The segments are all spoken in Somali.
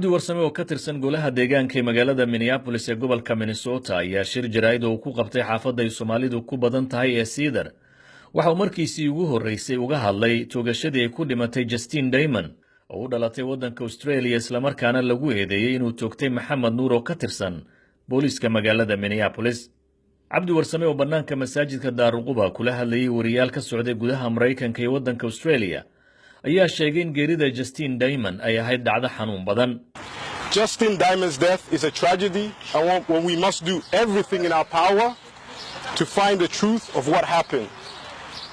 Cabdi Warsame oo ka tirsan golaha deegaanka ee magaalada Minneapolis ee gobolka Minnesota ayaa shir jaraa'id oo uu ku qabtay xaafadda ay Soomaalidu ku badan tahay ee Cedar waxa uu markiisii ugu horreysay uga hadlay toogashadii ay ku dhimatay Justin Damon oo u dhalatay waddanka Australia, islamarkaana lagu eedeeyey inuu toogtay Maxamed Nuur oo ka tirsan booliiska magaalada Minneapolis. Cabdi Warsame oo bannaanka masaajidka Daaruquba kula hadlayey wariyaal ka socday gudaha Maraykanka iyo waddanka Australia ayaa sheegay in geerida Justin Damon ay ahayd dhacdo xanuun badan. Justin Diamond's death is a tragedy, and when we must do everything in our power to find the truth of what happened.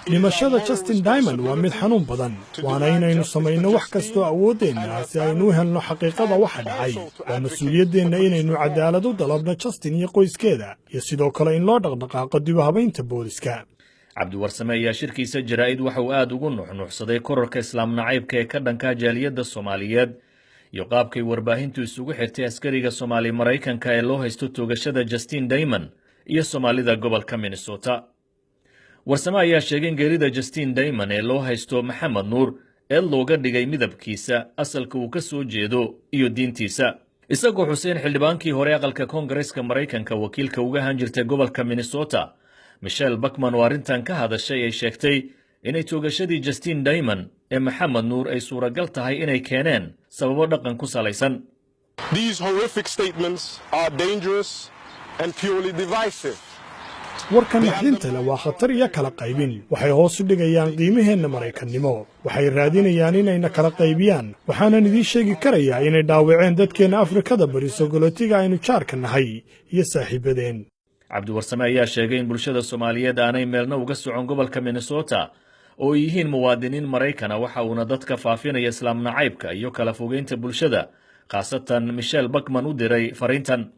Dhimashada Justin Diamond waa mid xanuun badan, waana inaynu samayno wax kastoo awooddeenna si aynu u helno xaqiiqada waxa dhacay. Waa mas-uuliyaddeenna inaynu cadaalad u dalabno Justin iyo qoyskeeda, iyo sidoo kale in loo dhaqdhaqaaqo dib u habaynta booliska. Cabdiwarsame ayaa shirkiisa jaraa'id waxa uu aad ugu nuxnuuxsaday kororka Islaam nacaybka ee ka dhanka jaaliyadda Soomaaliyeed iyo qaabkay warbaahintu isugu xirtay askariga Soomaali Maraykanka ee loo haysto toogashada Justin Damon iyo Soomaalida gobolka Minnesota. Warsame ayaa sheegay in geerida Justin Damon ee loo haysto Maxamed Nuur eed looga dhigay midabkiisa, asalka uu ka soo jeedo iyo diintiisa, isagoo xuseen xildhibaankii hore aqalka Koongareeska Maraykanka wakiilka uga ahaan jirtay gobolka Minnesota, Michelle Bachmann, oo arrintan ka hadashay ay sheegtay inay toogashadii Justin Damon ee Maxamed Nuur ay suuragal tahay inay keeneen sababo dhaqan ku salaysan. These horrific statements are dangerous and purely divisive. Warka naxdinta leh waa khatar iyo kala qaybin. Waxay hoos u dhigayaan qiimaheenna Maraykannimo. Waxay raadinayaan inayna kala qaybiyaan. Waxaanan idiin sheegi karayaa inay dhaawaceen dadkeenna Afrikada Bari, sogolootiga aynu jaarka nahay iyo saaxiibadeen. Cabdiwarsame ayaa sheegay in bulshada Soomaaliyeed aanay meelna uga socon gobolka Minnesota oo ay yihiin muwaadiniin Maraykana. Waxa uuna dadka faafinaya Islaam nacaybka iyo kala fogeynta bulshada, khaasatan Michelle Bachmann, u diray fariintan.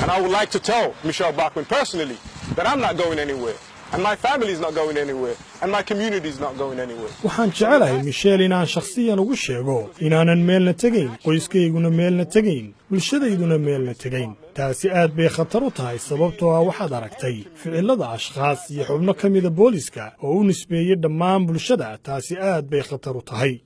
And I would like to tell Michelle Bachmann personally that I'm not going anywhere. And my family is not going anywhere. And my community is not going anywhere. Waxaan jecelahay Michelle inaan shakhsiyan ugu sheego inaanan meelna tegayn, qoyskayguna meelna tegayn, bulshadayduna meelna tegayn. Taasi aad bay khatar u tahay, sababtoo ah waxaad aragtay ficillada ashkhaas iyo xubno ka mida booliska oo u nisbeeyey dhammaan bulshada. Taasi aad bay khatar u tahay.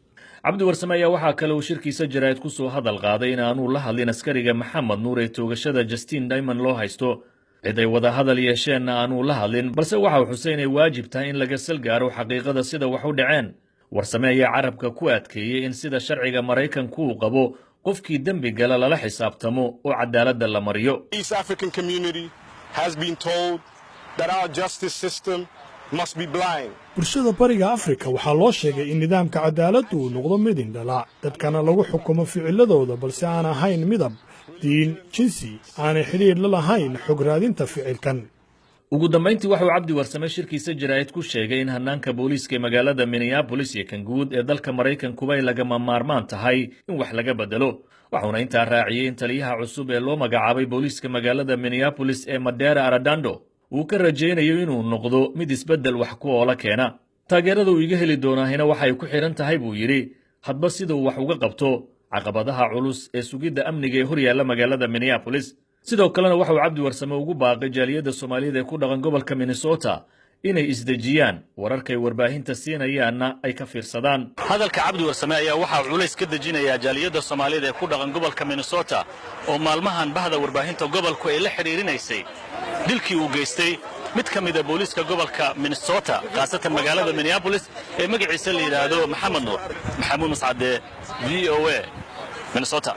Cabdi Warsame ayaa waxaa kale uu shirkiisa jaraa'id ku soo hadal qaaday in aanuu la hadlin askariga Maxamed Nuur ee toogashada Justin Damon loo haysto, cid ay wada hadal yeesheenna aanuu la hadlin, balse waxa uu xusay inay waajib tahay in laga sal gaaro xaqiiqada sida wax u dhaceen. Warsame ayaa carabka ku adkeeyey in sida sharciga Maraykanku uu qabo qofkii dembi gala lala xisaabtamo oo cadaaladda la mariyo. East African community has been told that our justice system must be blind. Bulshada Bariga Afrika waxaa loo sheegay in nidaamka cadaaladdu uu noqdo mid indhala, dadkana lagu xukumo ficiladooda, balse aan ahayn midab, diin, jinsi, aanay xidhiidh la lahayn xog raadinta ficilkan. Ugu dambayntii, waxauu Cabdi Warsame shirkiisa jaraa'id ku sheegay in hannaanka booliiska ee magaalada Minneapolis iyo kan guud ee dalka Maraykankuba ay lagama maarmaan tahay in wax laga bedelo. Waxuuna intaa raaciyey in taliyaha cusub ee loo magacaabay booliiska magaalada Minneapolis ee Medaria Arradondo uu ka rajaynayo inuu noqdo mid isbeddel wax ku oola keena. Taageerada uu iga heli doonaahina waxay ku xidhan tahay, buu yidhi, hadba sida uu wax uga qabto caqabadaha culus ee sugidda amniga ee horyaalla magaalada Minneapolis. Sidoo kalena waxa uu Cabdi Warsame ugu baaqay jaaliyadda Soomaaliyeed ee ku dhaqan gobolka Minnesota inay isdejiyaan, wararkay warbaahinta siinayaanna ay ka fiirsadaan. Hadalka Cabdi Warsame ayaa waxaa culays ka dejinayaa jaaliyadda Soomaaliyeed ee ku dhaqan gobolka Minnesota oo maalmahan bahda warbaahinta gobolku ay la xidhiirinaysay dilkii uu geystay mid ka mida booliiska gobolka Minnesota, khaasatan magaalada Minneapolis, ee magaciisa la yidhaahdo Maxamed Nuur. Maxamuud Mascade, VOA, Minnesota.